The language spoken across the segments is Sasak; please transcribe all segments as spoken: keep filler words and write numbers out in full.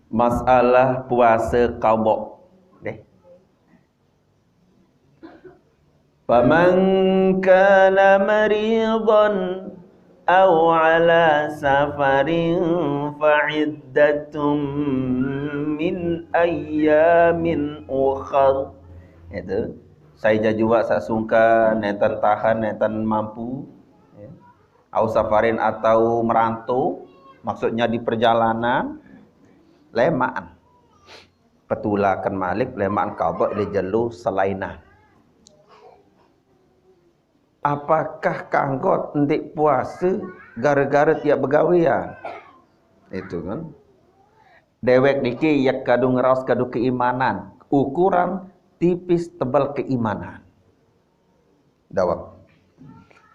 Masalah puasa qadha. Deh. Faman kana maridan aw ala safarin fa'iddatum min ayyamin ukhar. Itu. Sai jaq juaq saq sungkan, nenten tahan, nenten mampu. Ya. Au safarin atau merantau, maksudnya di perjalanan, lemaqan. Petulaken malik, lemaqan qadha leq jelo selainan. Apakah kanggo ndeq puase gare-gare tiaq begawean? Itu kan. Dewek niki yaq kadu ngeraos kadu keimanan. Ukuran tipis tebel keimanan. Dawek.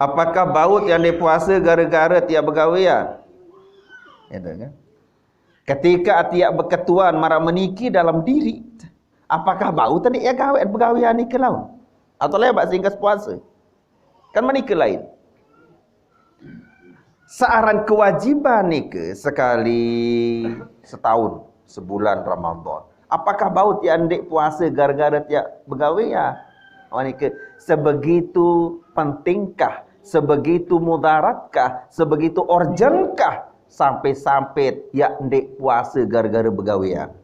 Apakah bau tiang ndeq puase gare-gare tiang begawean? Gitu kan. Ketika tiang beketuan maraq meniki dalam diri, apakah bau tiang ndeq ie gaweq begawean nike laun? Atau lemaq singkes puase? Kan menike lain. Searan kewajiban nike sekali setahun, sebulan Ramadan. Apakah bau tiang ndeq puase gare-gare tiang begawean? Wah nike, sebegitu pentingkah, sebegitu mudaratkah, sebegitu urgenkah sampai-sampai tiang ndeq puase gare-gare begawean?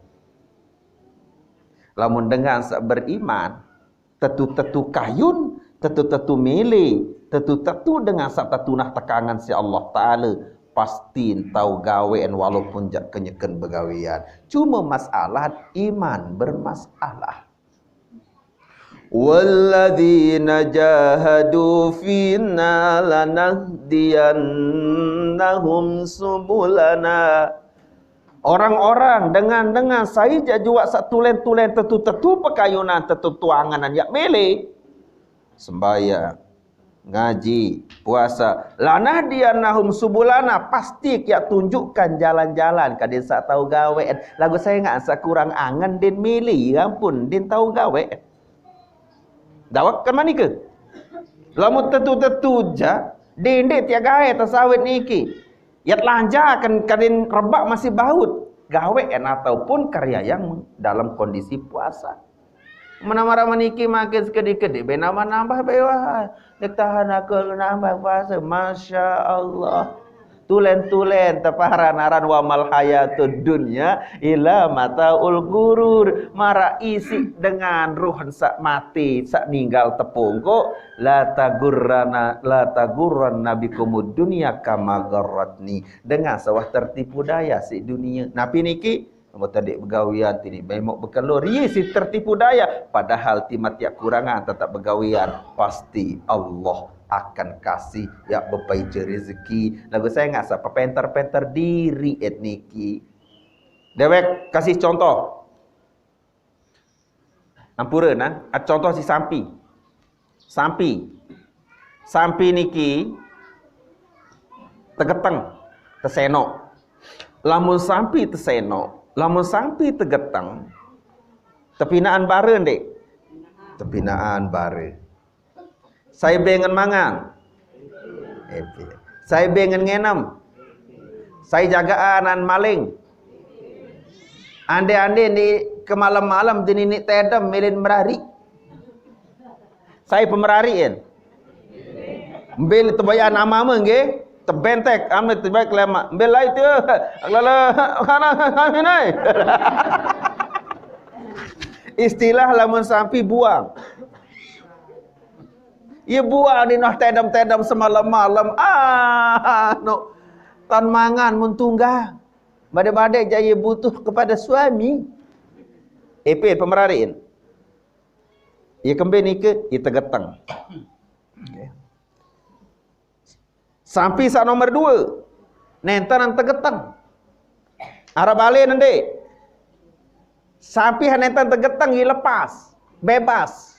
Lamun dengan saq beriman, tetu-tetu kayun, tetu-tetu mele, tetu-tetu dengan saq tetunah tekangen siq Allah Taala, pasti entau gaweqn walaupun jaq kenyeken begawean. Cume masalah iman bermasalah. Walladzina jahadu fina lanahdiyannahum subulana. Orang-orang dengan, dengan sai jaq juaq saq tulen-tulen tetu-tetu pekayunan tetu tuangenan yaq mele. Sembahyang, ngaji, puasa. Lanahdiyannahum subulana, pasti yaq tunjukkan jalan-jalan kadin saq tao gaweq. Laguq sai ngaq saq kurang angen din mele, ampun, din tao gaweq. Dawek kan manike. Lamun tetu-tetu jaq, dendeq tiaq gae tesawit niki. Yat lanja kan kadin rebaq masih baut. Gaweq en ataupun karya yang dalam kondisi puasa. Menamara meniki makin sekediq-kediq, be nambah-nambah be wah. Ndeq tahan aku nambah puasa. Masya Allah. Tulen-tulen teparan aran wa mal hayatud dunya illa mataul ghurur. Maraq isiq dengan ruh saq mate, saq ninggal tepungkuq, la tagurrana, la tagurranna bikumud dunya kama gharratni. Dengan saq wah tertipu daya siq dunie. Napi niki? Lamun tiang ndeq begawean, tiang ndeq memuq bekelor, ie siq tertipu daya. Padahal timaq tiaq kurangan tetep begawean, pasti Allah akan kasih yaq bepaice rezeki. Laguq sai ngaq saq pepenter-penter diriq et niki. Dewek kasih contoh. Ampure nah, contoh siq sampi. Sampi. Sampi niki tegeteng, tesenoq. Lamun sampi tesenoq, lamun sampi tegeteng, tepinaqan bare ndeq? Tepinaqan bare. Sai bengen mangan? Epe. Sai bengen ngenem? Sai jagaqan maling? Ande-ande ni kemalem-malem dininiq tedem mele merariq. Sai pemerariq en? Mbe tebayaan amame nggih? Tebentek, ame tebaik lemaq. Mbe lait ye? Lala, kana kami nai. Istilah lamun sampi buang. Ye buang ni noh tedem-tedem semalem-malem. Ah, no. Tan mangan mun tunggang. Bade-bade jaq ye butuh kepada suami. Epe pemerariq en? Ye kembe nike, ye tegeteng. Sampi saq nomor due, nenten tegeteng. Araq balen ndeq? Sampi saq nenten tegeteng, ye lepas, bebas.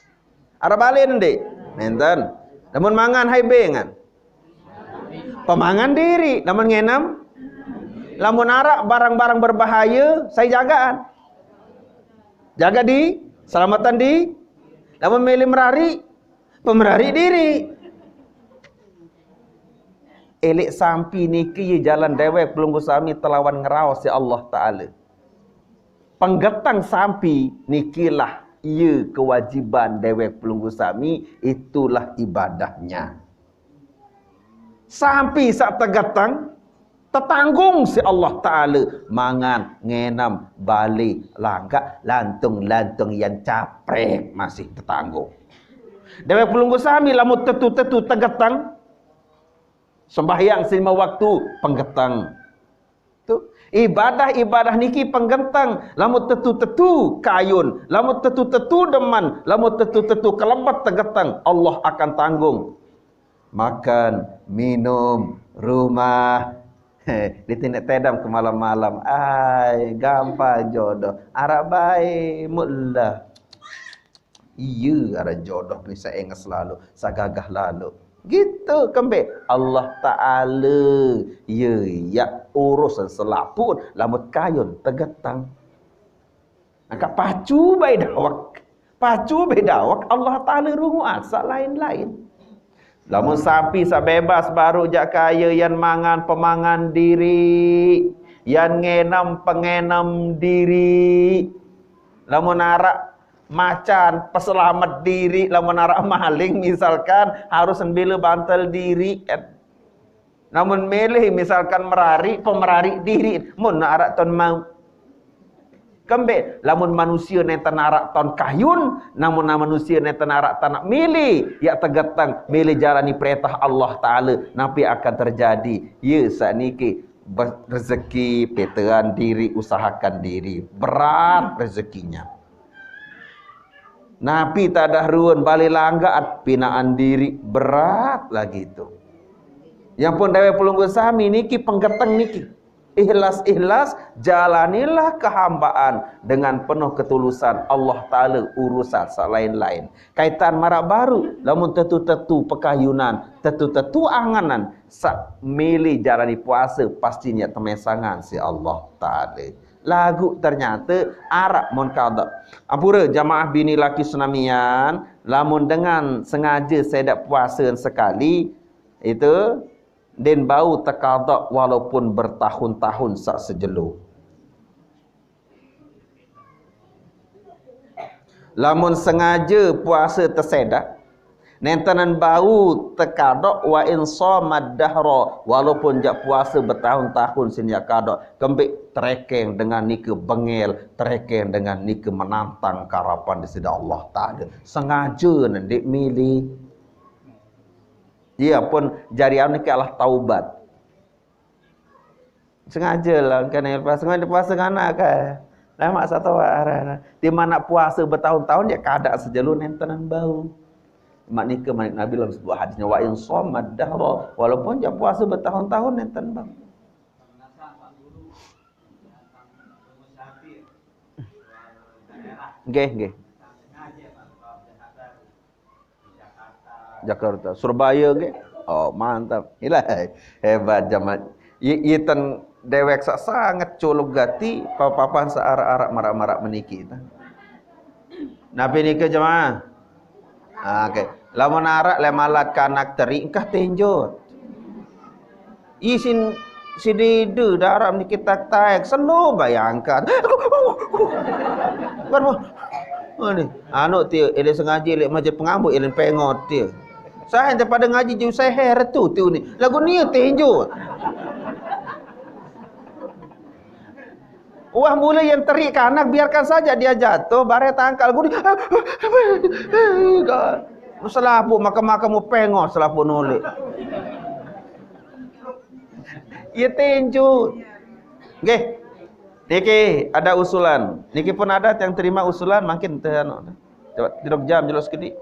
Araq balen ndeq? Nenten. Lamun mangan hai bengen? Pemangan diriq. Lamun ngenem? Lamun araq barang-barang berbahaye, sai jagaqan? Jagaq di, selametan di. Lamun mele merariq, pemerariq diriq. Eleq sampi niki ye jalan dewek pelungguh sami telawan ngeraos siq Allah Taala. Penggeteng sampi nikilah ia kewajiban dewek pelunggu sami, itulah ibadahnya. Sampi saq tegeteng, tetanggung siq Allah Taala, mangan, ngenem, bale, langgaq, lantung-lantung yan caprek masih tetanggung. Dewek pelunggu sami lamun tetu-tetu tegeteng, sembahyang lime waktu penggeteng. Tuh, ibadah-ibadah niki penggeteng. Lamun tetu-tetu kayun, lamun tetu-tetu demen, lamun tetu-tetu kelebet tegeteng, Allah akan tanggung. Makan, minum, rumah. Ditinik tedam ke malam-malam. Ai, gampang jodoh. Araq bae, mut lah. Iya, araq jodoh bisa enges lalo, sagagah lalo. Gitu kembe Allah Taala. Ye, ya urusan selapuq lamun kayun tegetang. Angkaq pacu bae dawek. Pacu bae dawek Allah Taala rungu asaq lain-lain. Lamun sampi saq bebas baruq jaq kaye yan mangan pemangan diriq, yan ngenem pengenem diriq. Lamun araq macan peselamet diriq, lamun araq maling misalkan harus mbele bantel diriq. Lamun mele misalkan merariq, pemerariq diriq, mun araq ton mauq. Kembe, lamun manusie nenten araq ton kayun, lamun manusie nenten araq taneq mele, ya tegeteng, mele jalani perentah Allah Taala, napi akan terjadi? Ye, saq niki, be-, rezeki, petean diriq, usahakan diriq. Berat rezekinya. Napi tadah ruen bale langgaqan, pinaqan diriq, berat lagi itu. Yang pun dewek pelungguh sami niki penggeteng niki. Ikhlas-ikhlas, jalanilah kehambaan dengan penuh ketulusan. Allah Taala urusan saq lain-lain. Kaitan maraq baruq, lamun tetu-tetu pekayunan, tetu-tetu angenan, saq mele jalani puase, pasti nyak temesangan siq Allah Taala. Laguq ternyate araq mun qada. Ampure jamaah bini laki senamian, lamun dengan sengaje sedaq puase sekali, itu ndeqn bau teqada walaupun bertahun-tahun saq sejelo. Lamun sengaje puase tesedaq, nenten bau teqada wa in shoma dahra, walaupun jaq puase betahun-tahun sin jaq qada, kembeq terekeng dengan nike bengel, terekeng dengan nike menantang karapan Deside Allah Taala. Sengaje ndeq mele. Ie pun jari anu nike Allah taubat. Sengaje lah, kan lepas, sengaje lepas nganak, eh. Lah, maq satu arah. Di mana puase betahun-tahun, ya kadaq sejelo nenten bau. Maq nike manik Nabi dalam sebuah hadisnya, "Wa in shoma dahra." Walaupun jaq puase betahun-tahun nenten bau. Nggih, nggih. Jakarta, Surabaya nggih. Oh, mantap. Ilah, hebat jaman. Ye, ye ten dewek saq sanget culuk gati, papapan saq araq-araq maraq-maraq meniki ta. Napi nike jemaah? Ah, oke. Lamun araq leq malat kanak teri engkah tenjot. Isin side-ide daraq niki tak taek, selo bayangkan. Kan, wah. Ini, anu, tie, ele sengaje leq masjid pengambu, ele pengot tie. Saya ente pada ngaji jauh seher tu, tu ni. Lagu ni tenjot. Wah, mula yang terik kanak, biarkan saja dia jatuh, bare tangkal guni. Selapuq makan-makan mu pengos, selapuq nulik. Ye tinju. Nggih. Niki ada usulan. Niki pun ada yang terima usulan, mangkin te anu. Coba, jeluk jam, jeluk sekediq.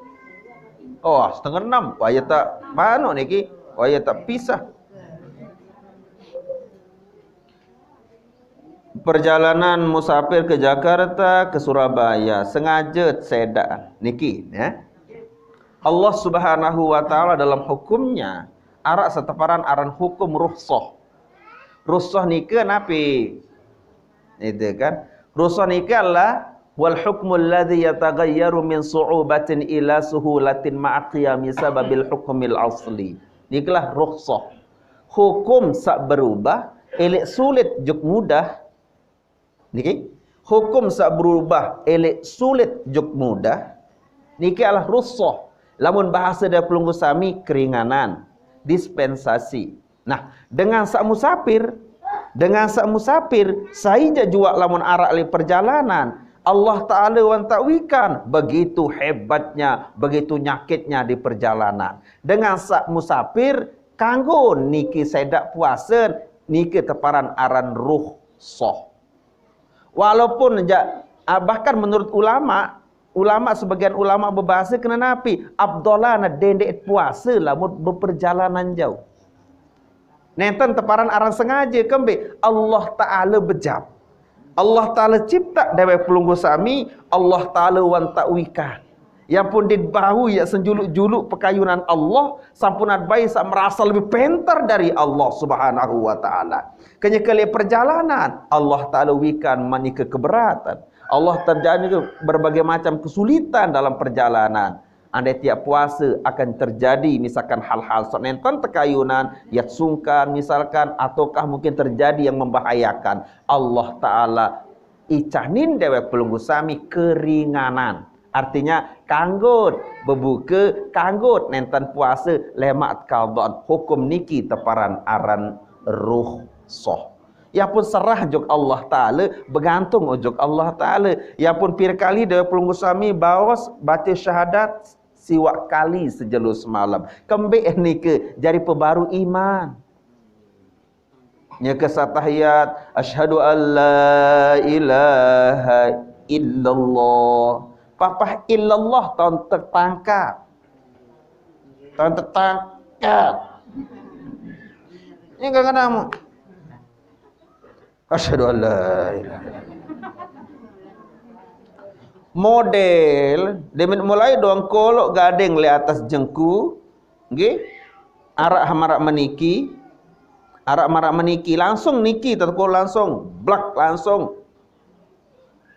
Oh, setengah enam. Wah, ye tak manuk niki. Wah, ye tak pisah. Perjalanan musafir ke Jakarta, ke Surabaya, sengaje sedaq niki, ya. Allah Subhanahu wa Ta'ala dalam hukumnya araq seteparan aran hukum rukhsah. Rukhsah nike napi? Itu kan. Rukhsah nike adalah wal hukmul ladzi yataghayyaru min su'ubatin ila suhulatin ma'a qiyami sababil hukmil asli. Nikelah rukhsah. Hukum saq berubah, eleq sulit juk mudah. Niki, hukum saq berubah eleq sulit juk mudah, niki adalah rukhsah. Lamun bahase dewek pelungguh sami, keringanan, dispensasi. Nah, dengan saq musapir, dengan saq musapir, sai jaq juaq lamun araq leq perjalanan, Allah Taala wantaq wikan, begitu hebatnya, begitu nyakitnya di perjalanan. Dengan saq musapir, kanggo niki sedaq puase, niki teparan aran rukhsah. Walaupun jaq, ah, bahkan menurut ulama, ulama, sebagian ulama bebahase kene napi, afdalane dendeq puase lamun beperjalanan jauh. Nenten teparan aran sengaje, kembe? Allah Taala bejam. Allah Taala ciptaq dewek pelungguh sami, Allah Taala wantaq wikan. Yapun ndeq bau yaq senjuluq-juluq pekayunan Allah, sampunat bae saq merase lebih penter dari Allah Subhanahu wa Ta'ala. Kenyeke leq perjalanan, Allah Taala wikan manike keberatan. Allah terjadi berbagai macam kesulitan dalam perjalanan. Andai tiaq puase akan terjadi misalkan hal-hal saq nenten tekayunan, yaq sungkan misalkan, ataukah mungkin terjadi yang membahayakan. Allah Taala icanin dewek pelungguh sami keringanan. Artinya, kanggo bebuke, kanggo nenten puase, lemaq qadha. Hukum niki teparan aran rukhsah. Yapun serah juk Allah Taala, begantung juk Allah Taala. Yapun pire kali dewek pelungguh sami baos bace syahadat siwaq kali sejelo semalam. Kembe nike jari pebaru iman. Nyeke saq tahiyat, asyhadu an la ilaha illallah. Papah illallah taun tetangkat. Taun tetangkat. Ini kadang-kadang, asyhadu an la ilaha. Model, demen mulai doang koloq gading leq atas jengku, nggih. Araq maraq meniki, araq maraq meniki, langsung niki, tetekuk langsung, blak langsung.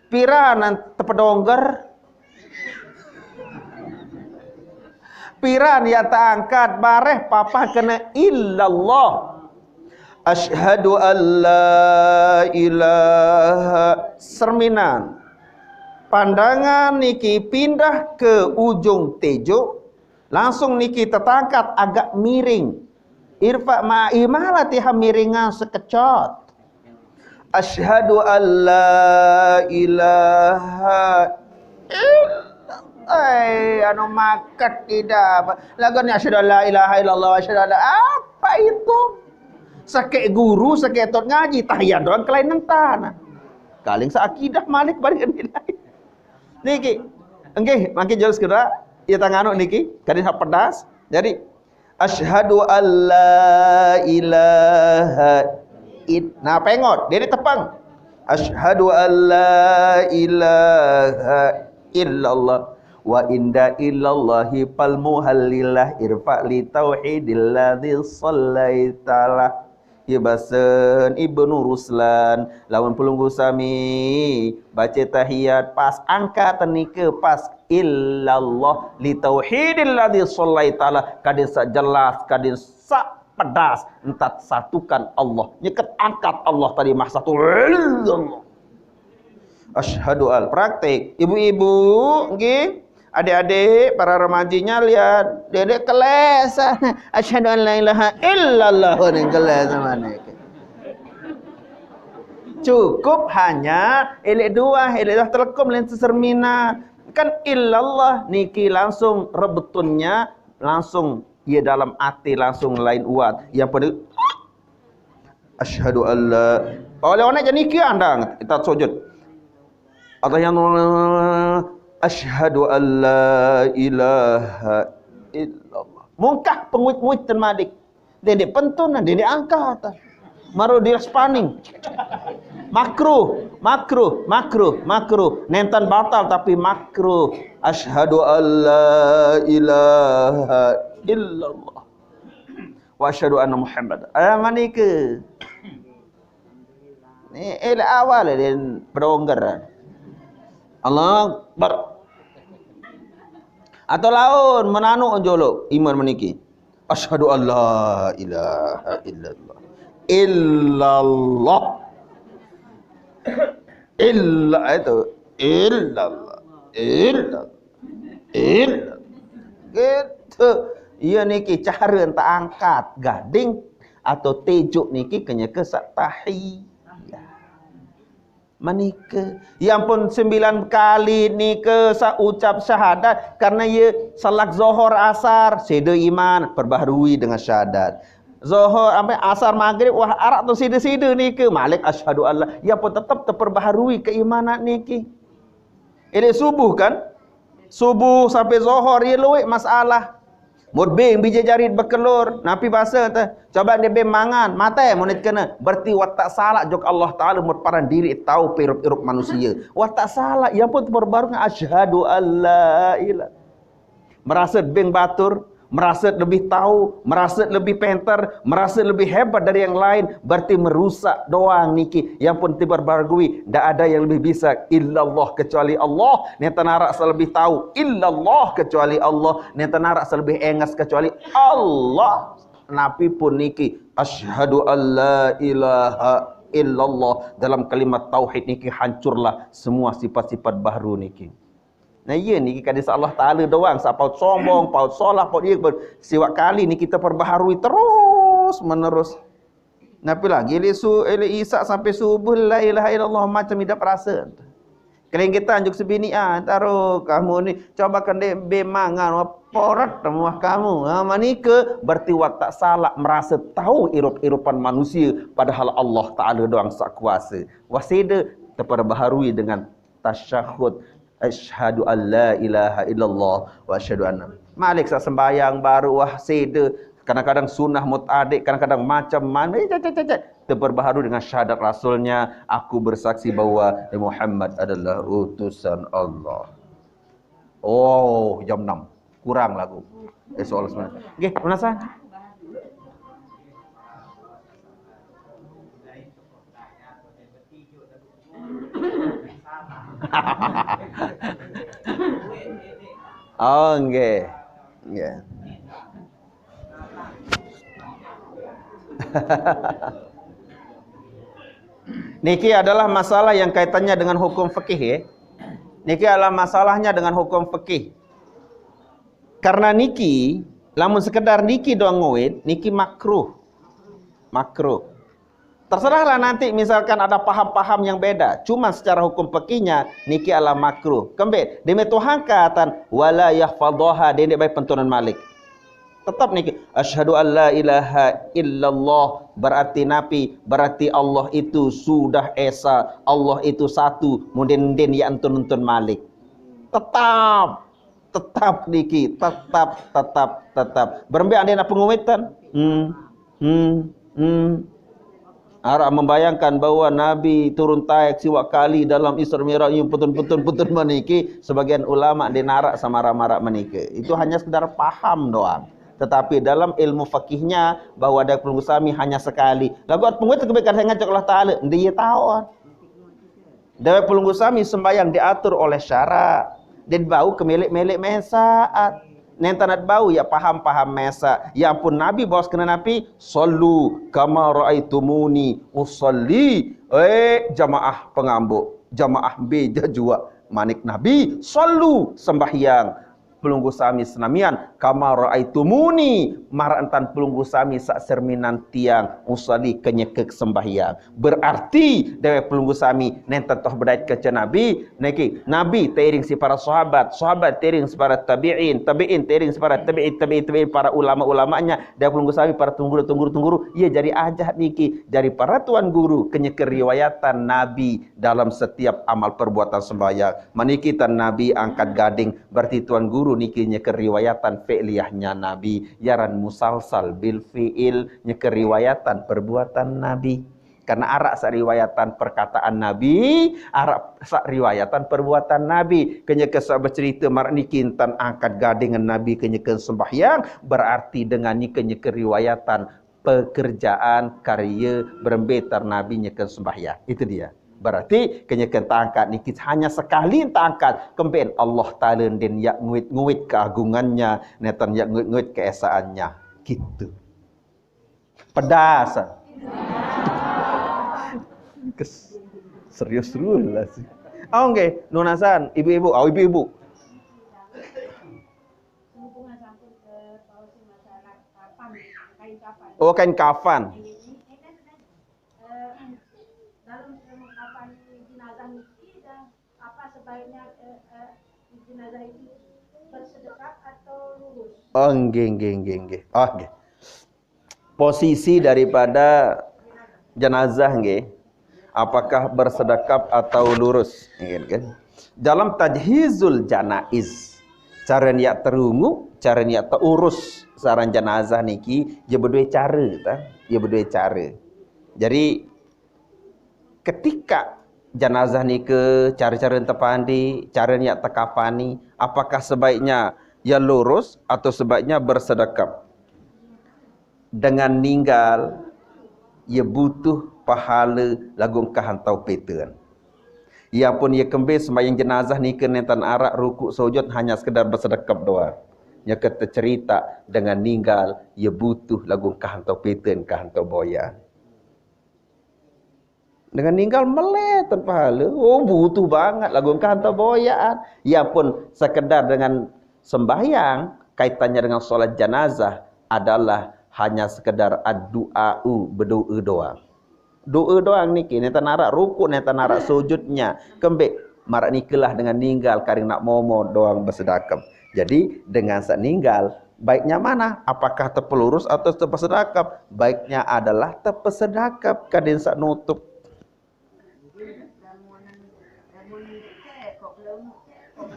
Piran tepedongger? Piran yaq teangkat bareh papah kene illallah. Asyhadu an la ilaha, serminan. Pandangan niki pindah ke ujung tejuk, langsung niki tetangkat agak miring. Irfa ma'a imalatiha, miringan sekecot. Asyhadu an la ilaha illa-, eh, anu maket tidak apa. Lagu ni asyhadu an la ilaha illallah, asyhadu an la, apa itu? Sekeq guru, sekeq tot ngaji, tahiyat doang kelain entan. Kaling seakidah malik balik nilai. Niki. Nggih, mangkin jelas kira. Ya tangano niki, kadin hak pedas. Jadi, asyhadu an la ilaha id-, nah, pengot, dia ditepang. Asyhadu an la ilaha illallah wa inda illallahi fal muhallilah irfa li tauhidilladzi shallaitalah. Ibasen Ibnu Ruslan, lawan pelungguh sami, bace tahiyat, pas angkat nike, pas illallah, li tauhidilladzi shallaitalah, kadin saq jelas, kadin saq pedas, entat satukan Allah. Nyeket angkat Allah tadi mah satu. Illallah. Asyhadu al-, praktik. Ibu-ibu, nggih. Adik-adik, para remajinya lihat. Dedek keles. Asyhadu an la ilaha illallah. Ning keles mane. Cukup hanya eleq dua, eleq dua telekum lain sesermina. Kan illallah niki langsung rebetunnya, langsung ye dalam ati, langsung lain uat. Yang pada asyhadu alla, oleh-oleh jaq niki andang kita sujud. Atau yang asyhadu alla ilaha illallah. Mungkah penguit-nguit ten madik. Dedek pentun, dedek angkat. Maru di spaning. Makruh, makruh, makruh, makruh. Nenten batal tapi makruh. Asyhadu alla ilaha illallah. Wa asyhadu anna Muhammad. Ah, manike. Ni, eh, leq awal dia pedongger. Allahu Akbar. Atau laun, menanuk joloq, iman meniki. Asyhadu an la ilaha illallah. Illallah. Illa itu, illallah, illallah, illallah. Gitu. Iya niki cara ente angkat gading atau tejuk niki kenyeke sak tahiyat. Menike. Ya ampun, sembilan kali nike sa ucap syahadat karena ye salak zohor asar, sede iman, perbaharui dengan syahadat. Zohor sampai asar maghrib, wah arak tu sede-sede nike. Malik asyhadu Allah. Ya ampun, tetap terperbaharui keimanan niki. Ini subuh kan? Subuh sampai zohor, ya luwih masalah. Mut bing biji jarit bekelur, napi basa teh? Coba dia bing mangan, mate menit kena. Berarti watak salah jok Allah Taala mut paran diri tahu pirup-irup manusia. Watak salah, ya pun terbaru asyhadu alla ilah. Merasa bing batur, merasa lebih tahu, merasa lebih penter, merasa lebih hebat dari yang lain, berarti merusak doang niki. Yang pun tibar bargui, ndak ada yang lebih bisa illallah kecuali Allah. Nenten arak selebih tahu illallah kecuali Allah. Nenten arak selebih enges kecuali Allah. Napi pun niki, asyhadu alla ilaha illallah. Dalam kalimat tauhid niki hancurlah semua sifat-sifat baru niki. Nah iya niki kadis Allah Taala doang, sapaut sombong, paut solah, paut iya, paut siwak kali niki kita perbaharui terus menerus. Napi lagi ili su, ili isak sampai subuh la ilaha illallah macam hidup rasa. Kelingkitan juk sebini ah, taruh kamu ni coba kende bemangan porat temuah kamu. Ha, manike berarti watak salah merasa tahu irup-irupan manusia padahal Allah Taala doang sak kuasa. Wasida terperbaharui dengan tasyahud. Asyhadu an la ilaha illallah wa asyhadu anna. Malik sak sembayang baru wah sede. Kadang-kadang sunnah mutadik, kadang-kadang macam mana. Eh, cek, cek, cek, cek. Terperbaharui dengan syahadat rasulnya, aku bersaksi bahwa Nabi Muhammad adalah utusan Allah. Oh, jam enam. Kurang lagu. Eh, soal sebenarnya. Oke, penasaran? Oh, nggih. Nggih. Niki adalah masalah yang kaitannya dengan hukum fikih ya. Niki adalah masalahnya dengan hukum fikih. Karena niki, lamun sekedar niki doang nguit, niki makruh. Makruh. Terserahlah nanti misalkan ada paham-paham yang beda. Cuma secara hukum fikihnya niki adalah makruh. Kembali, demi Tuhan katan wala yahfadhaha dende baik pentunan Malik. Tetap niki asyhadu an la ilaha illallah berarti napi berarti Allah itu sudah esa, Allah itu satu, mundin den ya entun-entun Malik. Tetap tetap niki, tetap, tetap, tetap. Berembe ande nak penguitan? Hmm, hmm, hmm. Arak membayangkan bahwa Nabi turun taek siwak kali dalam Isra Mi'raj yang putun-putun-putun meniki, sebagian ulama dinarak sama marak meniki. Itu hanya sekedar paham doang. Tetapi dalam ilmu fakihnya bahwa ada pelunggu sami hanya sekali. Lagu at penguit kebaikan saya ngajak Allah Taala, dia tahu. Dewe pelunggu sami sembahyang diatur oleh syarak. Dan bau ke milik-milik mesaat. Nentanat bau ya paham-paham mesa. Ya ampun Nabi bawas kena Nabi, "Sallu kama raaitumuni usalli." Eh, jamaah pengambuk, jamaah beja jua. Manik Nabi, "Sallu," sembahyang. Pelunggu sami senamian, "Kama raaitumuni," marak entan pelunggu sami sak serminan tiang, usalli kenyekek sembahyang. Berarti dewe pelunggu sami nenten toh bedait kece Nabi, niki Nabi teiring si para sahabat, sahabat teiring si para tabiin, tabiin teiring si para tabiin, tabiin, tabiin para ulama-ulamanya, dewe pelunggu sami para tungguru, tungguru, tungguru, iya jadi ajah niki, jadi para tuan guru kenyekek riwayatan Nabi dalam setiap amal perbuatan sembahyang. Meniki tan Nabi angkat gading, berarti tuan guru niki nyekeriwayatan fi'liyahnya Nabi, yaran musalsal bil fi'il, nyekeriwayatan perbuatan Nabi. Karena arak sariwayatan perkataan Nabi, arak sariwayatan perbuatan Nabi. Kenyeke sak bercerita marak niki tan angkat gading Nabi kenyeke sembahyang, berarti dengan niki nyekeriwayatan pekerjaan karya berembe tar Nabi nyeken sembahyang. Itu dia. Berarti kenyeken tangkat niki hanya sekali tangkat kemben Allah Taala den yak nguit-nguit keagungannya, neten yak nguit-nguit keesaannya. Gitu. Pedas. Kes. Serius terus lah sih. Oh, oke, nunasan, ibu-ibu, oh ibu-ibu. Oh, kain kafan. Apa sebaiknya eh, eh, jenazah itu bersedekap atau lurus? Oh, nggih, nggih, nggih, nggih. Oh, nggih. Posisi daripada jenazah nggih. Apakah bersedekap atau lurus? Nggih, kan? Dalam tajhizul janaiz, cara niat terungu, cara niat terurus saran jenazah niki, ya berdua cara, ta? Ya berdua cara. Jadi ketika jenazah niki cara-cara tepandi, cara niat tekapani, apakah sebaiknya ya lurus atau sebaiknya bersedekap? Dengan ninggal, ya butuh pahala lagu engkah antau petean. Ya pun ya kembe sembahyang jenazah niki nenten arak rukuk sujud hanya sekedar bersedekap doang. Ya kata cerita dengan ninggal, ya butuh lagu engkah antau petean, engkah antau boyan. Dengan ninggal melet tanpa hala. Oh, butuh banget lagu engkah antau boyaan. Ya pun sekedar dengan sembahyang, kaitannya dengan sholat jenazah adalah hanya sekedar ad-du'a'u, berdoa doang. Doa doang niki, nenten arak rukuk, nenten arak sujudnya. Kembe, marak nikilah dengan ninggal, karing nak momo doang bersedekap. Jadi, dengan sak ninggal, baiknya mana? Apakah terpelurus atau terpesedekap? Baiknya adalah terpesedekap, kadin sak nutup.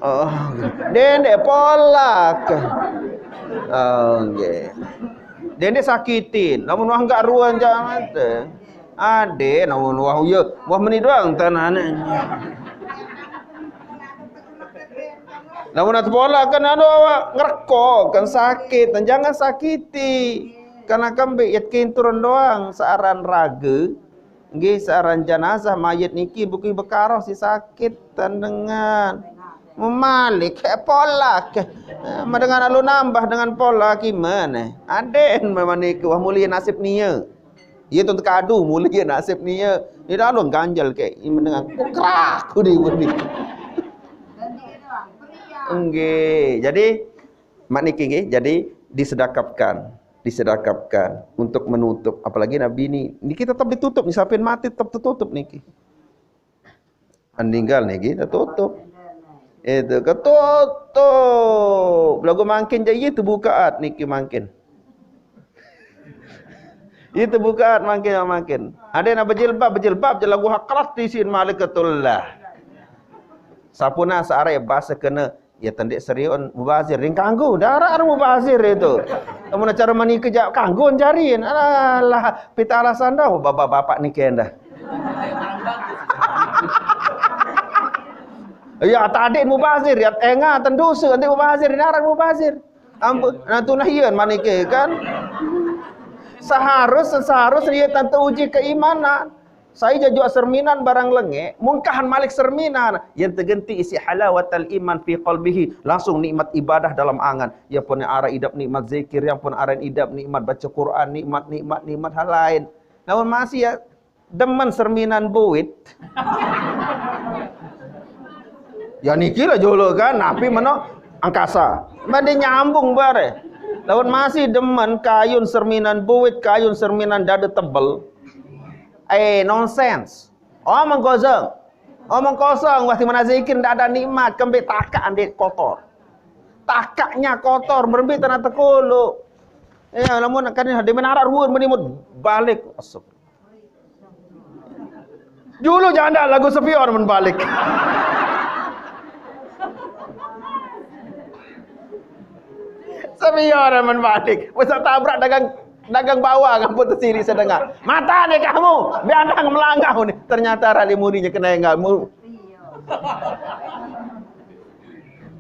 Oh, dendek polak. Oh, nggih. Dendek sakitin. Namun wah enggak ruan jangan teh. Ade, namun wah ya, wah meni doang tanahnya. Namun nanti pola kan anu awak ngerkok kan sakit dan jangan sakiti. Karena kan be yat kinturun doang searan raga. Nggih searan jenazah mayit niki buki bekaroh si sakit dan dengan memalik kayak pola ke. Eh, dengan lalu nambah dengan pola gimana? Aden memang niku wah mulia nasib nia. Iya tu kadu mulia nasib nia. Ini lalu ganjal kayak ini dengan kukrak di bumi. Nggih. Jadi mak niki nggih. Jadi disedekapkan, disedekapkan untuk menutup. Apalagi Nabi ini, niki tetap ditutup, nih sampai mati tetap tertutup niki. Meninggal niki tertutup. Itu ketutup. Lagu makin jadi itu bukaat niki makin. Itu bukaat makin makin. Ada yang berjilbab, berjilbab je lagu hakrat di sin malikatullah. Sapuna searai bahasa kena ya tendik seriun mubazir ring kanggo darat mubazir itu. Namun cara mani kejap kanggo jarin. Alah, pita alasan dah bapak-bapak ni kenda. Ya tadi mubazir, ya enga tendusu nanti mubazir, darat mubazir. Ampun, nah tu nah iya manike kan. Seharus seharus dia tentu uji keimanan. Saya jajua serminan barang lenge, mungkahan malik serminan. Yang tergenti isi halawatal iman fi qalbihi. Langsung nikmat ibadah dalam angan. Yang pun arah idap nikmat zikir, yang pun arah idap nikmat baca Quran, nikmat nikmat nikmat hal lain. Namun masih ya demen serminan buit. Ya niki lah jolo kan, napi meno angkasa. Mandi nyambung bare. Lawan masih demen kayun serminan buit, kayun serminan dada tebel. Eh, nonsense. Omong kosong. Omong kosong, wah mana zikir ndak ada nikmat, kembe takak ande kotor. Takaknya kotor, berembe tanah tekolo. Ya, namun kan dia menarak ruan menimut balik. Astagfirullah. Dulu janda lagu sepion men balik. Sepion men balik. Masa tabrak dagang dagang bawang ampun tersiri sedengah. Mata nih kamu, biadang melangkah nih. Ternyata rali murinya kena enggak mu.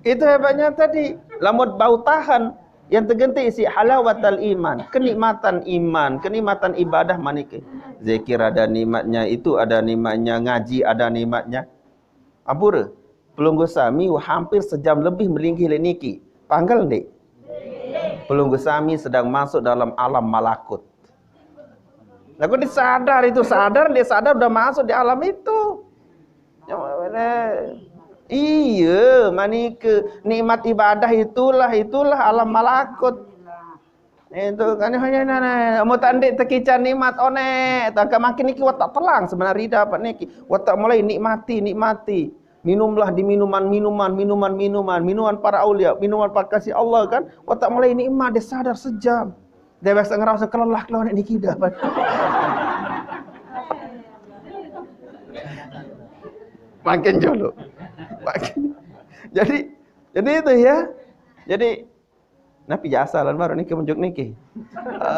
Itu hebatnya tadi. Lamut bau tahan yang tergenti isi halawatal iman, kenikmatan iman, kenikmatan ibadah manike. Zikir ada nikmatnya, itu ada nikmatnya, ngaji ada nikmatnya. Ampura, pelungguh sami hampir sejam lebih melinggih niki. Panggal ndik? Pelungguh sami sedang masuk dalam alam malakut. Lagu dia sadar itu, sadar, dia sadar udah masuk di alam itu. Eh, iya, manike nikmat ibadah itulah, itulah alam malakut. Itu kan hanya nana, mau tandik tekican nikmat one, tak makin niki watak telang sebenarnya dapat niki. Watak mulai nikmati, nikmati. Minumlah di minuman, minuman, minuman, minuman, minuman para aulia, minuman para kasih Allah kan. Watak mulai nikmat, dia sadar sejam. Dia biasa ngerasa kelelah kalau niki dapat. Makin jolo. Makin. Jadi, jadi itu ya. Jadi, napi jasa lan baru niki menjuk niki.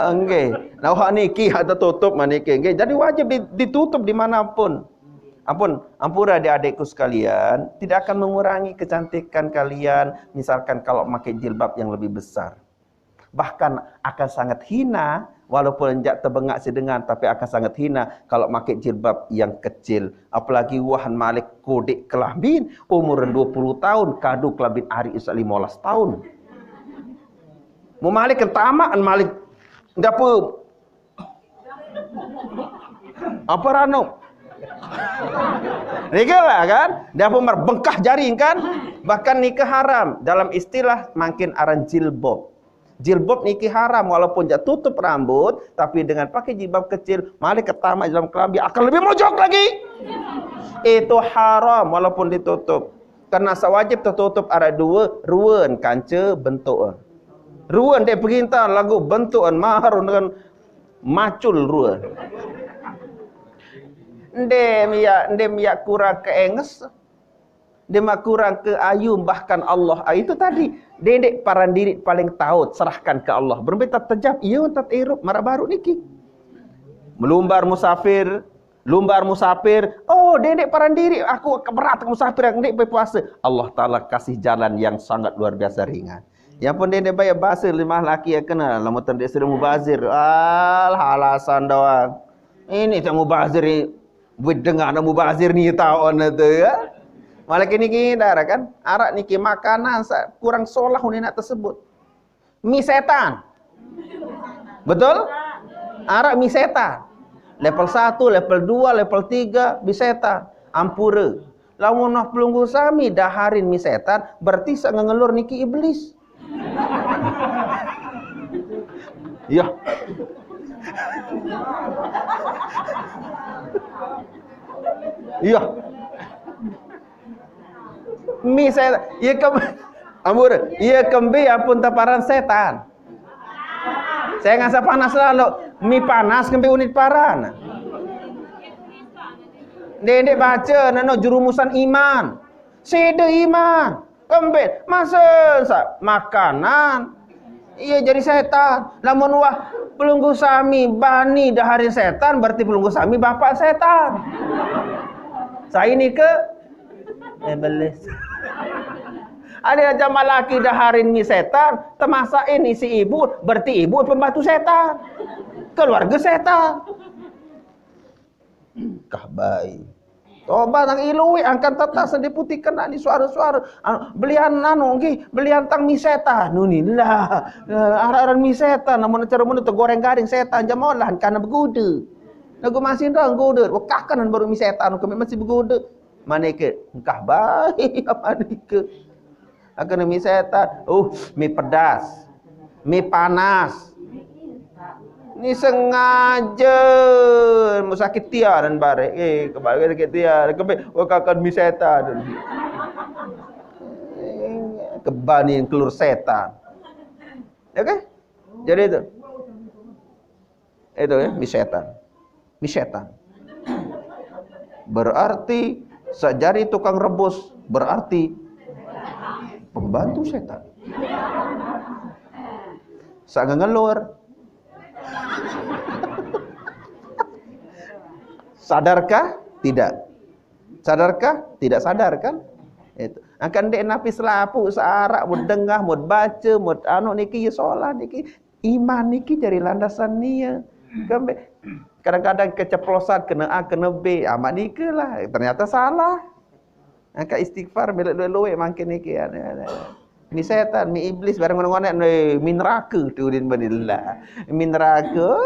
Enggih. Nah, wah niki ada tutup maniki. Enggih. Jadi wajib di- ditutup dimanapun. Ampun, ampura adik-adikku sekalian, tidak akan mengurangi kecantikan kalian misalkan kalau pakai jilbab yang lebih besar. Bahkan akan sangat hina, walaupun enjak tebengak sidengan, tapi akan sangat hina kalau pakai jilbab yang kecil. Apalagi wahan malik kodik kelambin, umur dua puluh tahun, kadu kelambin ari isa lima belas tahun. Mau malik ke tamaan malik, dapur apa rano? Niki lah kan, dia pun merbengkah jaring kan, bahkan nikah haram dalam istilah makin aran jilbab. Jilbab niki haram walaupun dia tutup rambut, tapi dengan pakai jilbab kecil, malik ke tamat dalam kelambi akan lebih mojok lagi. Itu haram walaupun ditutup. Karena sewajib tertutup ada dua, ruan kanca bentuk. Ruan dia perintah lagu bentuk marun dengan macul ruan. Dia miak, dia miak kurang keenges. Dia mak kurang ke ayu bahkan Allah. Ah, itu tadi. Dedek paran diri paling taut, serahkan ke Allah. Berembe tak tejap, iya tak erup, marah baru niki. Melumbar musafir, lumbar musafir. Oh, dedek paran diri, aku keberat musafir, aku ndik puasa. Allah Ta'ala kasih jalan yang sangat luar biasa ringan. Yang pun dedek bayar bahasa limah laki ya kena, lama tendek sering mubazir. Al halasan doang. Ini tak mubazir ni. Buat dengar nak mubazir ni tahu tu ya. Malah kini kita kan. Arak niki makanan sa kurang solah ni nak tersebut. Mi setan. Betul? Arak mi setan. Level satu, level dua, level tiga, mi setan. Ampura. Lamun nah pelunggu sami daharin mi setan, berarti sak ngelur niki iblis. Iya. Iya. Mi setan, iya ke Ambur, iya kembe apun taparan setan. Saya ngasa panas lalu, mi panas kembe unit paran. Dendek baca nano jurumusan iman. Sede iman. Kembe masa sa makanan. Iya jadi setan. Lamun wah pelunggu sami bani daharin setan, berarti pelunggu sami bapak setan. Saya ini ke eh belis. Ada zaman laki daharin mi setan, temasain isi ibu, berarti ibu pembantu setan. Keluarga setan. Kah baik. Tobat nang ilui angkan tetas di putih kena ni suara-suara. Anu, belian anu nggih, belian tang mi setan. Nuni lah. Eh, Arah-arah mi setan namun cara mana tergoreng garing setan jamalah karena begude. Lagu masih dah gude. Wekah kan baru mi setan kami masih begude. Manike engkah baik manike. Akan mi setan. Uh, mi pedas. Mi panas. Ni sengaja mau sakit tiar dan barek. Eh, kembali sakit tiar. Kembe wekakan mi setan. Kebani kelur setan. Oke? Jadi itu. Itu ya, mi setan. Mi setan. Berarti sajari tukang rebus berarti pembantu setan. Sangat ngelur. Sadarkah? Tidak. Sadarkah? Tidak sadar kan? Itu. Akan dek napi selapu searak mau dengah, mau baca, mau anu niki ya solah niki. Iman niki jadi landasan nia. Kembe kadang-kadang keceplosan kena A kena B, amat nika lah. Ternyata salah. Angka istighfar milik luwe-luwe makin niki ya. Mi setan, mi iblis bareng ngonek-ngonek mi neraka tu din banillah. Mi neraka.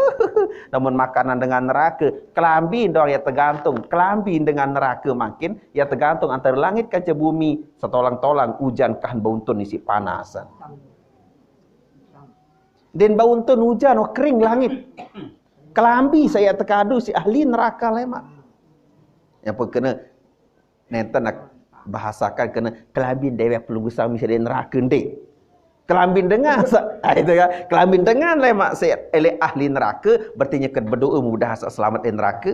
Namun makanan dengan neraka, kelambi doang ya tergantung. Kelambi dengan neraka makin ya tergantung antara langit kaca bumi, setolang-tolang ujan kah bauntun isi panas. Den bauntun ujan, oh, kering langit. Kelambi saya tekadu si ahli neraka lemak. Ya pun kena nenten nak bahasakan kena kelambin dewek pelunggu sami sede neraka ndek. Kelambin dengan sa-, ah, itu kan. Kelambin dengan lemak se-, ele ahli neraka, berarti nyeket berdoa mudah sa-, selamat dari neraka.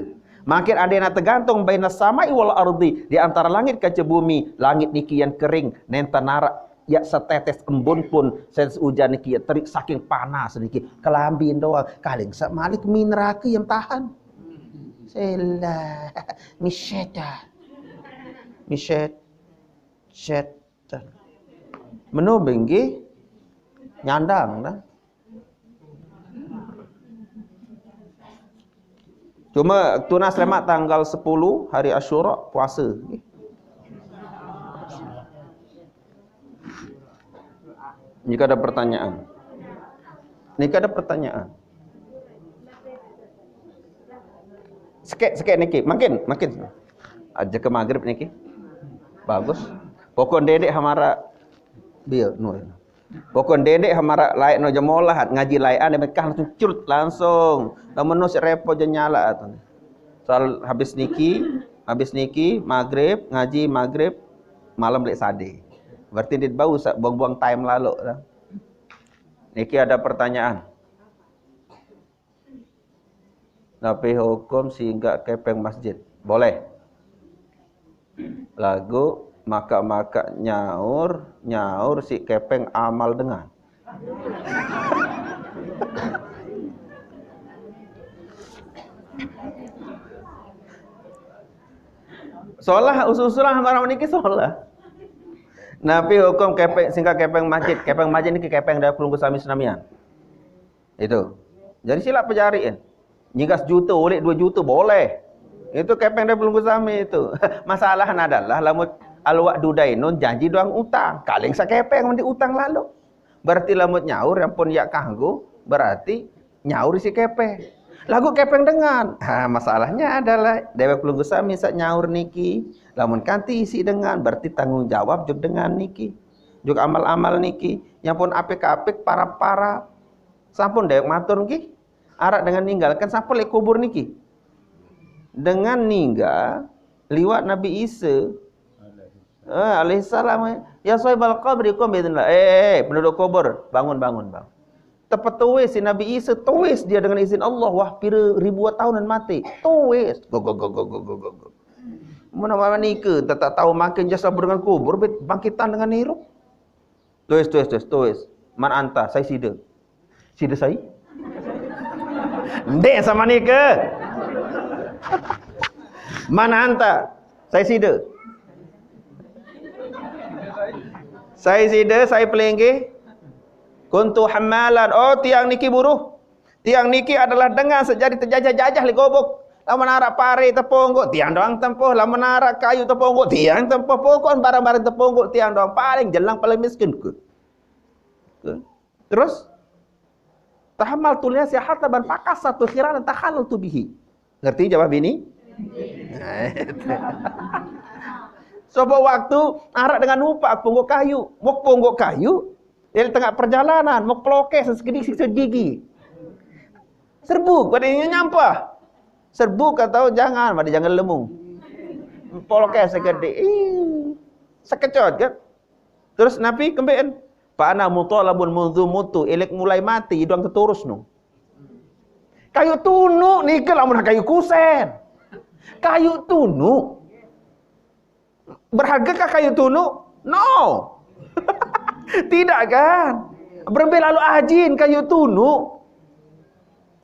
Makin ada yang tergantung baina samai wal ardi, di antara langit kaca bumi, langit niki yang kering, nenten narak ya setetes embun pun, setetes ujan niki ya terik saking panas niki. Kelambin doang, kaling sa malik mi neraka yang tahan. Sela, mi syaitan. Mi syait-, syaitan. Menu benggi nyandang dah. Cuma tunas lemak tanggal sepuluh hari Asyura puasa. Jika ada pertanyaan. Jika ada pertanyaan. Sekek, sekek niki. Makin, makin. Aja ke maghrib niki. Bagus. Pokok dedek hamara bil, no. Pokok dedek hamara laik no jemolahat, ngaji laik ane Mekah langsung curut langsung. Lamun no si repot je nyala tu. Soal habis niki, habis niki, maghrib, ngaji maghrib, malam lek sade. Berarti dit bau sa-, buang-buang time lalu dah. Niki ada pertanyaan. Napi hukum singgah kepeng masjid? Boleh. Lagu maka-maka nyaur, nyaur si kepeng amal dengan. Solah usul-usulan marang niki solah. Napi hukum kepeng, singgah kepeng masjid? Kepeng masjid niki kepeng dari pelunggu sami senamian. Itu. Jadi sila pejariin. Nyinggas juta, oleh dua juta, boleh. Itu kepeng dari pelunggu sami itu. Masalah adalah lamun alwak dudainun janji doang utang. Kaling sakepeng mandi utang lalu. Berarti lamun nyaur yang pun ya kanggo, berarti nyaur si kepeng. Lagu kepeng dengan. Ha, masalahnya adalah dewek pelunggu sami sak nyaur niki. Lamun kanti isi dengan, berarti tanggung jawab juk dengan niki. Juk amal-amal niki. Yang pun apik-apik, para-para. Sampun dewek matur nggih. Arak dengan ninggalkan sampun lek kubur niki. Dengan ninggal liwat Nabi Isa. Eh, alaihissalam. Ya sohibal qabri, qum biidznillah. Eh, eh, eh, penduduk kubur, bangun, bangun, bangun. Tepat tuis si Nabi Isa, tuis dia dengan izin Allah. Wah, pira ribuan tahun dan mati. Tuis. Go, go, go, go, go, go, go, go. Mana, mana nika, tak, tak tahu makin jasa dengan kubur, bet-, bangkitan dengan hirup. Tulis, tulis, tulis, tulis. Man anta, sai sida. Sida sai? Ndek sama nika. Man anta, sai sida. Sai sida, sai pelinggih. Kuntu hammalan. Oh, tiang niki buruh. Tiang niki adalah dengan sejadi terjajah-jajah li gobok. Lamun arak pare tepunggu, tiang doang tempuh. Lamun arak kayu tepunggu, tiang tempuh. Pokok barang-barang tepunggu, tiang doang. Paling jelang, paling miskin. Ku. Ku. Terus? Tahamal tulinya sihat ban pakas satu khiran tahalal tu bihi. Ngerti jawab ini? Coba waktu arak dengan numpak punggu kayu. Mau punggu kayu, dari tengah perjalanan, mau pelokes segedi siksa gigi. Serbuk, pada nyampah. Serbuk atau jangan, pada jangan lemu. Pelokes segedi. Ih, sekecot kan? Terus Nabi kembali. Pak ana mutalabun mundu mutu, elek mulai mati, idang terus nu. Kayu tunuk, nika lamun kayu kusen. Kayu tunuk. Berhargakah kayu tunuk? No. Tidak kan? Berembe lalu ajin kayu tunuk.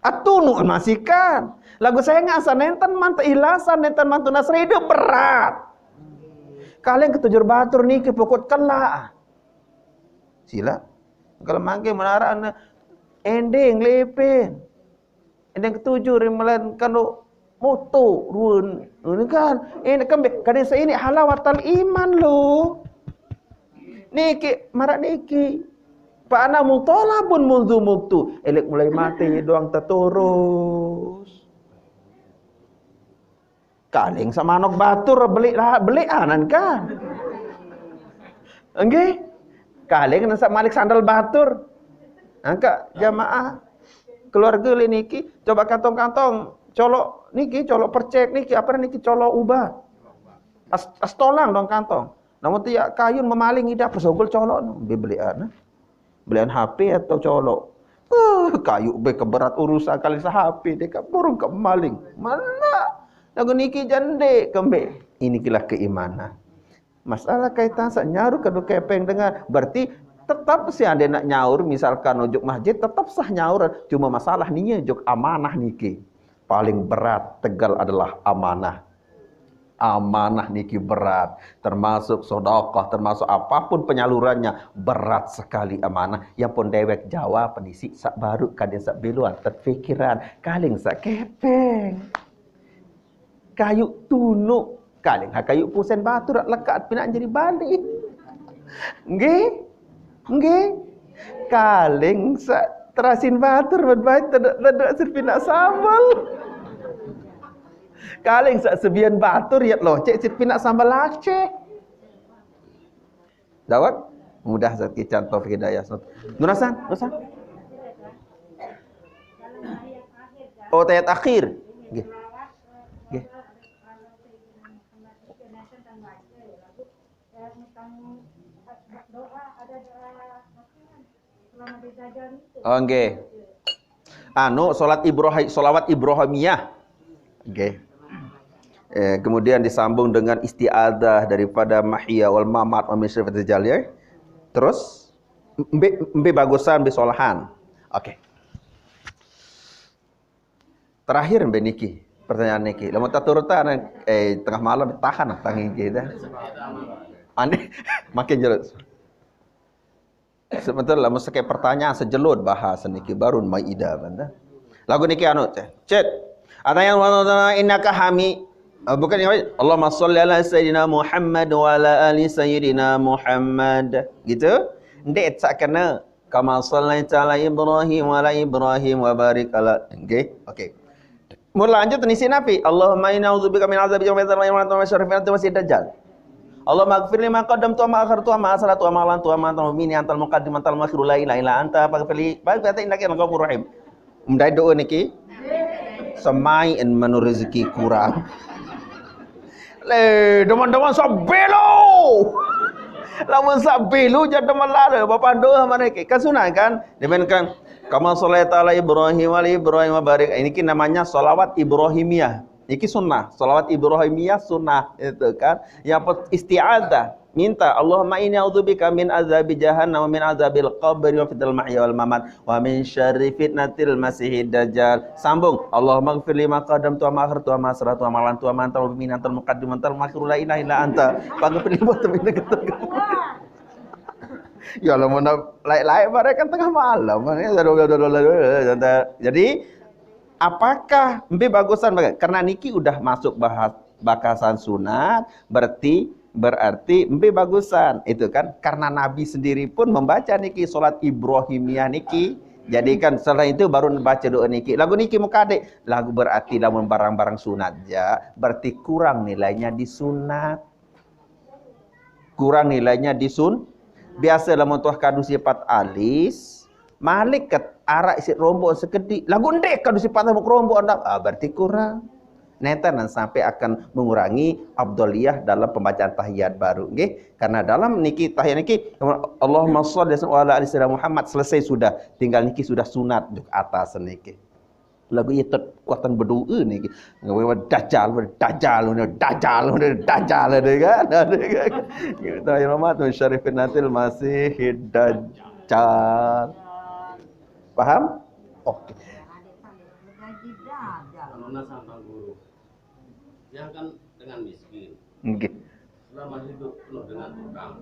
Atunu masihkan. Lagu saya ngasa nenten mantu ilasan, nenten mantu nasrida berat. Kalian ketujur batur niki pokok kelak. Sila. Kalau mangke menara anda ending lepin. Ending ketujuh ri melainkan lo moto run. Ini kan, ini kan kadang saya ini halawatal iman lo. Niki, marak niki. Fa ana muthalabun mundzu mutu. Elek mulai mati doang teturus. Kaling sa' manok batur beli lah, beli anan kan. Enggih. Kaling sa' malik sandal batur. Angka jamaah keluarga le niki, coba kantong-kantong colok niki, colok percek niki, apa niki, colok ubah. As, as tolang dong kantong. Namun tiap kayun memaling ida pesogol colok no, beli anan. Belian H P atau colok. Uh, kayu be keberat urusan kali sa' H P deka burung kemaling. Mana? Lagu niki jande kembe. Ini kilah keimanan. Masalah kaitan sa' nyaur kadu kepeng dengan, berarti tetap si ande nak nyaur, misalkan ujuk masjid, tetap sah nyaur. Cuma masalah ninya juk amanah niki. Paling berat tegal adalah amanah. Amanah niki berat, termasuk sedekah, termasuk apapun penyalurannya, berat sekali amanah. Yang pun dewek jawab penisi sa' baru, kadin sa' biluan, terpikiran, kaling sa' kepeng. Kayu tunuk, kaling ha kayu pusen batur, lekat pina jadi balik. Nggih? Nggih? Kaling sa' terasin batur, berbaik tidak, tidak sirpina sambal. Kaling sa' sebian batur, yat locek sirpina sambal Aceh. Dawat? Mudah sa' kican Taufik Hidayah. Nunasan? Nunasan? Oh, tayat akhir. Nggih. Nggih. Oh, nggih. Anu, salat Ibrahim, salawat Ibrahimiyah. Nggih. Eh, kemudian disambung dengan isti'adzah daripada mahya wal mamat wa min syarril jalil. Terus mbe, mbe bagusan, mbe solahan. Oke. Terakhir mbe niki, pertanyaan niki. Lamun taturutan, eh, tengah malam tahan tangi kita. Aneh, makin jelas. Sebentar, lamun sake pertanyaan sejelut bahas niki baru maidah benda. Lagu niki anu, cek. Cek. Atanya Allah Ta'ala innaka hami. Eh, bukan yang lain. Allahumma salli ala Sayyidina Muhammad wa ala ali Sayyidina Muhammad. Gitu? Nde sa' kena. Kama sallaita ala Ibrahim wa ala Ibrahim wa barik ala. Nggih. Oke. Mun lanjut nisi napi? Allahumma inna a'udzubika min adzabi jahannam wa syarri fitnatil masih dajjal. Allahumma ighfir li ma qaddamtu wa ma akhartu wa ma asrartu wa ma a'lantu wa ma anta minni antal muqaddim antal muakhir la ilaha illa anta faghfir li. Baik, kata innaka antal ghafurur rahim. Mendai doa niki. Semai en menu rezeki kurang. Le, demen-demen sa' belo. Lamun sa' belo, jadi demen lala. Bapak doa mana ke? Kan sunat kan? Demikian, kama sallaita ala Ibrahim wa ala Ibrahim wa barik. Ini ki namanya salawat Ibrahimiyah. Ini ki sunnah. Salawat Ibrahimiyah sunnah. Itu kan. Yang pe-, isti'adzah. Minta, Allahumma inni a'udzubika min azabi jahannam wa min azabil qabri wa fitnatil mahya wal mamat wa min syarri fitnatil masihid dajjal. Sambung, Allahumma ighfir li ma qaddamtu wa ma akhartu wa ma asrartu wa ma a'lantu wa ma anta minni antal muqaddim antal muakhir la ilaha illa anta. Faghfir li ma taqaddama. Ya Allah, mana lain-lain mereka tengah malam. Jadi, apakah mbe bagusan? Karena niki udah masuk bahas bakasan sunat, berarti, berarti mbe bagusan. Itu kan karena Nabi sendiri pun membaca niki salat Ibrahimiyah niki. Jadi kan setelah itu baru baca doa niki. Lagu niki mukadek. Lagu berarti lamun barang-barang sunat ja, berarti kurang nilainya di sunat. Kurang nilainya di sun. Biasa lamun tuah kadu sifat alis, malik ke arak isi rombok sekedi. Lagu ndek kadu sifat rombok ndak, ah, berarti kurang. Nenten nan sampai akan mengurangi afdaliyah dalam pembacaan tahiyat baru, nggih. Karena dalam niki tahiyat niki, Allahumma shalli wa ala ali Sayyidina Muhammad, selesai sudah. Tinggal niki sudah sunat duk atas niki. Lagu itu kuatan berdoa niki. Dajjal, dajjal, dajjal, dajjal, ada kan? Ada kan? Kita hormat syarifin natil masih dajjal. Paham? Oke. Kalau nasang Pak Guru, dia kan dengan miskin. Nggih. Selama hidup penuh dengan utang.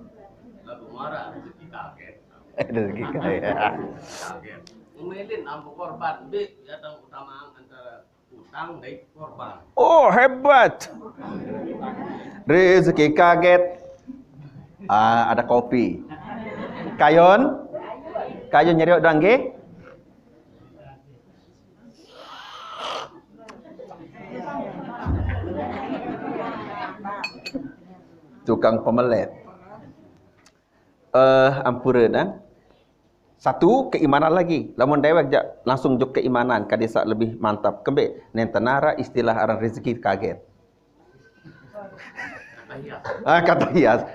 Lalu marah rezeki kaget. Rezeki kaya. Kaget. Memilih ampu korban, bi, ya tang utama antara utang dan korban. Oh, hebat. Rezeki kaget. Ah, ada kopi. Kayon? Kayu nyeriok dang nggih. Tukang pemelet. Eh, ampura dah. Satu, keimanan lagi. Lamun dewek jak langsung juk keimanan, kadisa lebih mantap. Kembe, nenten ara istilah aran rezeki kaget. Ah, kata hias.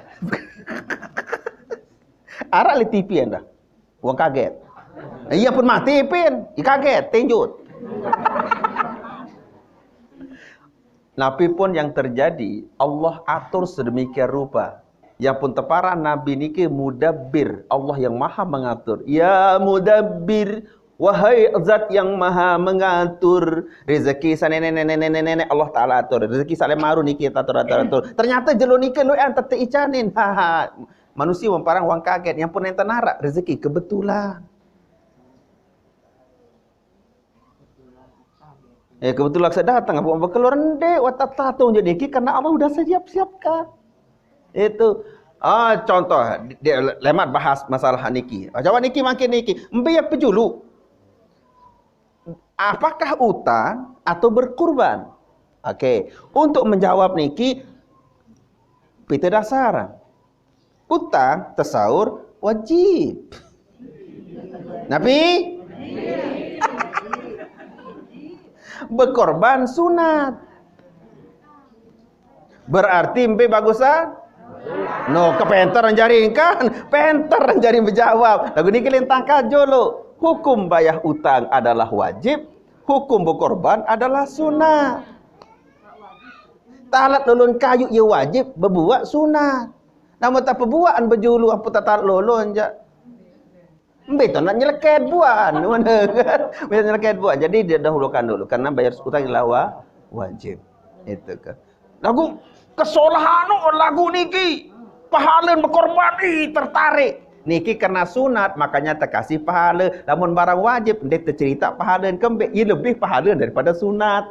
Arak le T V anda. Wong kaget. Iya pun mati pin, i kaget, tinjut. Napi pun yang terjadi, Allah atur sedemikian rupa. Yang pun tepara Nabi niki mudabbir, Allah yang maha mengatur. Ya mudabbir, wahai zat yang maha mengatur. Rezeki sa nenek, nenek, nenek, nenek, Allah Ta'ala atur. Rezeki sa lemaru niki atur, atur, atur. Ternyata jelo niki lu yang tete icanin. Haha. Manusia memparang wong kaget, yang pun enten arak, rezeki kebetulan. Eh, kebetulan saya datang, apa bekelor ende, watak tatung jadi niki karena Allah udah siap-siapkan. Itu. Ah, contoh, dia lemat bahas masalah niki. Ah, jawab niki makin niki. Embe yak pejulu. Apakah utang atau berkurban? Oke, untuk menjawab niki, pita dasar. Utang tesaur wajib. Napi? Bekorban sunat. Berarti empe bagusan? No, kepenter jari kan? Penter jari menjawab. Lagu niki lintang kajo lo. Hukum bayar utang adalah wajib, hukum berkorban adalah sunat. Talat lolon kayu ya wajib, bebuat sunat. Namun tak pebuatan bejulu apa tak talat lolon jak. Embe tu nak nyeleket buan. Mana kan? Embe nyeleket buan. Jadi dia dahulukan dulu karena bayar utang adalah wa- wajib. Itu kan. Lagu kesalahan lagu niki. Pahala berkorban, ih, tertarik. Niki karena sunat, makanya terkasih pahala. Lamun barang wajib, dia tercerita pahala kembe, ia lebih pahala daripada sunat.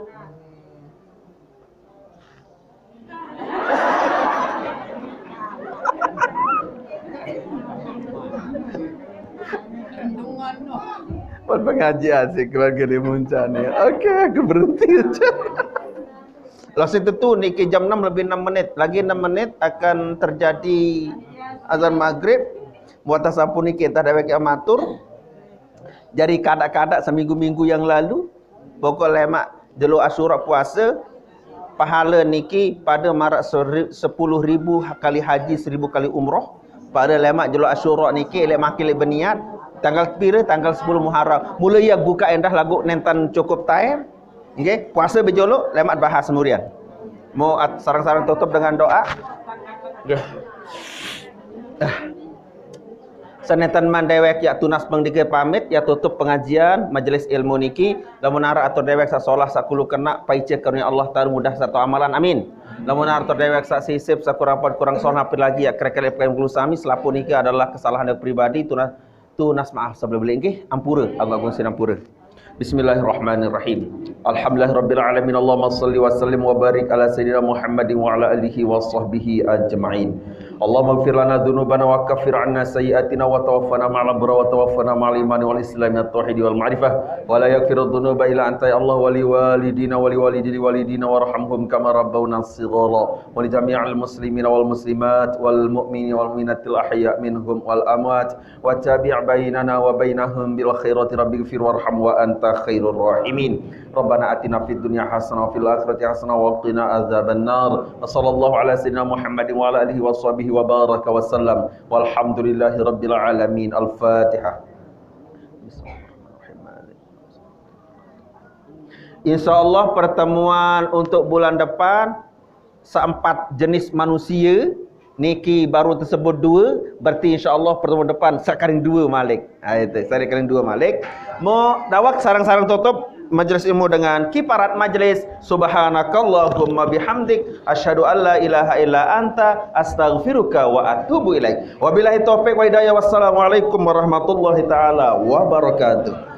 Buat pengajian sih keluarga di Muncani. Oke, aku berhenti aja. Lah situ tu niki jam enam lebih enam menit. Lagi enam menit akan terjadi azan maghrib. Buat sampun niki entah dewek yang matur. Jadi kadak-kadak seminggu-minggu yang lalu, pokok lemak jelo Asyura puasa, pahala niki pada marak seri- sepuluh ribu kali haji, seribu kali umroh. Pada lemak jelo Asyura niki, lek makin lek berniat, tanggal pira? Tanggal sepuluh Muharram. Mula ia buka endah lagu nenten cukup time. Nggih, puasa bejolo lemak bahas murian. Mau at- sarang-sarang tutup dengan doa. Nggih. Ah. Saneten man dewek yak tunas pengdike pamit, yak tutup pengajian majelis ilmu niki. Lamun arak atur dewek sak solah sak kulu kena paice karunia Allah Ta'ala mudah satu amalan. Amin. Lamun arak atur dewek sak sisip sak kurang pan kurang solah apalagi yak kerekel pekayung kulu sami selapuh niki adalah kesalahan dewek pribadi tunas tunas maaf sebelum beli nggih ampura aku agung sinampura. Bismillahirrahmanirrahim. Alhamdulillahirabbil alamin. Allahumma shalli wa sallim wa barik ala sayyidina Muhammadin wa ala alihi wa sahbihi ajma'in. Allahumma ighfir lana dzunubana wa kaffir anna sayyi'atina wa tawaffana ma'al abrar wa tawaffana ma'al imani wal islami wat tauhidi wal ma'rifah wa la yaghfiru dzunuba illa anta ya Allah wa li walidina wa li walidi walidina warhamhum kama rabbawna shighara wa li jami'il muslimina wal muslimat wal mu'mini wal mu'minatil ahya minhum wal amwat wa tabi' bainana wa bainahum bil khairati rabbighfir warham wa anta khairur rahimin. Rabbana atina fid dunya hasanah wa fil akhirati hasanah wa qina adzabannar. Wa sallallahu ala sayyidina Muhammadin wa ala alihi wa sahbihi wa baraka wa sallam. Walhamdulillahi rabbil alamin. Al-Fatihah. Insyaallah pertemuan untuk bulan depan seempat jenis manusia niki baru tersebut dua, berarti insyaallah pertemuan depan sakaring dua malik. Ha itu, sakaring dua malik. Mau dawak sarang-sarang tutup majlis ilmu dengan kiparat majlis. Subhanakallahumma bihamdik, asyhadu an la ilaha illa anta, astaghfiruka wa atubu ilaik. Wabillahi taufiq wa hidayah. Wassalamualaikum warahmatullahi taala wabarakatuh.